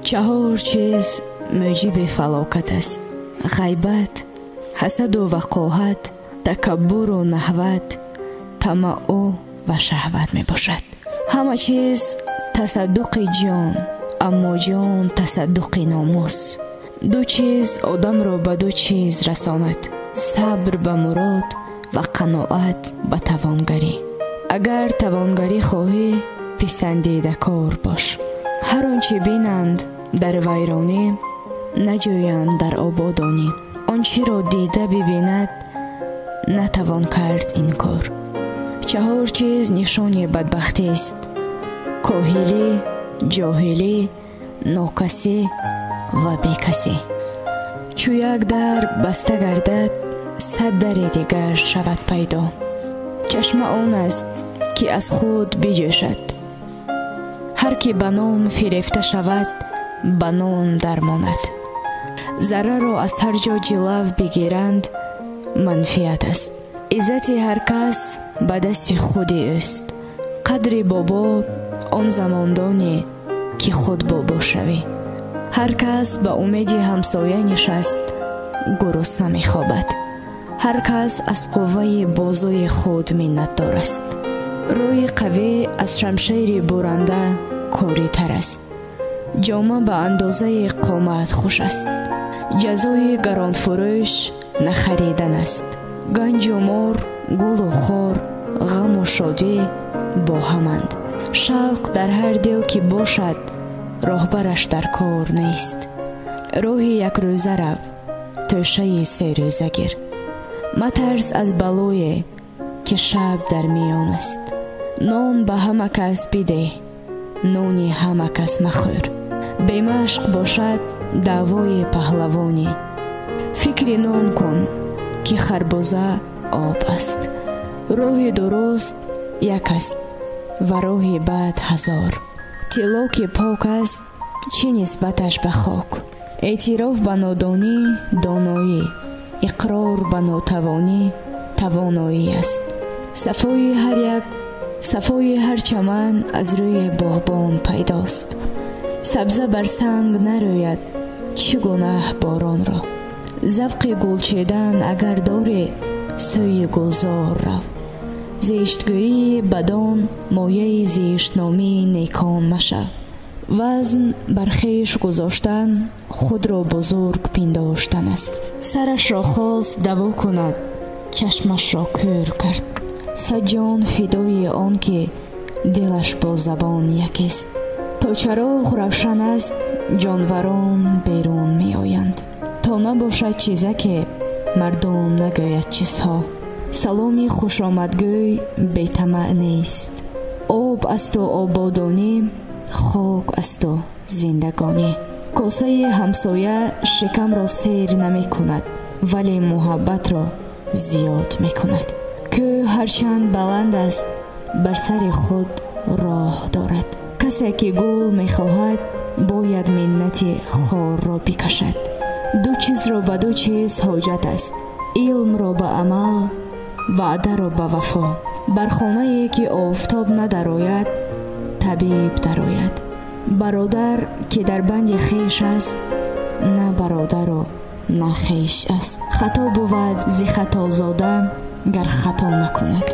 Чаҳор чиз мӯҷиби фалокат аст: ғайбат, ҳасаду вақоҳат, такаббуру наҳват, тамаъу ва шаҳват мебошад. Ҳама чиз тасаддуқи ҷон, аммо ҷон тасаддуқи номус. Ду чиз одамро ба ду чиз расонад: сабр ба мурод ва қаноат ба тавонгарӣ. Агар тавонгарӣ хоҳӣ, писандидакор бош. Ҳар он чӣ бинанд дар вайронӣ, наҷӯянд дар ободонӣ. Он чиро дида бибинад, натавон кард инкор. Чаҳор чиз нишони бадбахтист: коҳилӣ, ҷоҳилӣ, нокасӣ ва бекасӣ. Чу як дар баста гардад, сад дари дигар шавад пайдо. Чашма он аст, ки аз худ биҷӯшад. Ҳар ки ба ном фирефта шавад, ба нон дармонад. Зарраро аз ҳар ҷо ҷилав бигиранд, манфиат аст. Иззати ҳар кас ба дасти худи ӯст. Қадри бобо он замон донӣ, ки худ бобо шавӣ. Ҳар кас ба умеди ҳамсоя нишаст, гурусна мехобад. Ҳар кас аз қувваи бозуи худ миннатдор аст. Рӯи қавӣ аз шамшери буранда коритар аст. Ҷома ба андозаи қомат хуш аст. Ҷазои гаронфурӯш нахаридан аст. Ганҷу мор, гулу хор, ғаму шодӣ бо ҳаманд. Шавқ дар ҳар дил ки бошад, роҳбараш дар кор нест. Роҳи якрӯза рав, тӯшаи серӯза гир. Матарс аз балое, ки шаб дар миён аст. Нон ба ҳама кас бидеҳ, нони ҳама кас махӯр. Бемашқ бошад даъвои паҳлавонӣ. Фикри нон кун, ки харбуза об аст. Роҳи дуруст як аст ва роҳи бад ҳазор. Тилло ки пок аст, чӣ нисбаташ ба хок? Эътироф ба нодонӣ доноӣ, иқрор ба нотавонӣ тавоноӣ аст. Сафои ҳар як, сафои ҳар чаман аз рӯи боғбон пайдост. Сабза бар санг нарӯяд, чӣ гунаҳ боронро. Завқи гулчидан агар дорӣ, сӯи гулзор рав. Зиштгӯии бадон мояи зиштномии некон машав. Вазн бар хеш гузоштан худро бузург пиндоштан аст. Сарашро хост даво кунад, чашмашро кӯр кард. Сад ҷон фидои он ки дилаш бо забон якест. То чароғ равшан аст, ҷонварон берун меоянд. То набошад чизаке, мардум нагӯяд чизҳо. Саломи хушомадгӯй бетамаъ нест. Об асту ободонӣ, хок асту зиндагонӣ. Косаи ҳамсоя шикамро сер намекунад, вале муҳаббатро зиёд мекунад. Кӯҳ ҳарчанд баланд аст, бар сари худ роҳ дорад. Касе ки гул мехоҳад, бояд миннати хорро бикашад. Ду чизро ба ду чиз ҳоҷат аст: илмро ба амал, ваъдаро ба вафо. Бар хонае ки офтоб надарояд, табиб дарояд. Бародар ки дар банди хеш аст, на бародару на хеш аст. Хато бувад зи хатозода, гар хато накунад.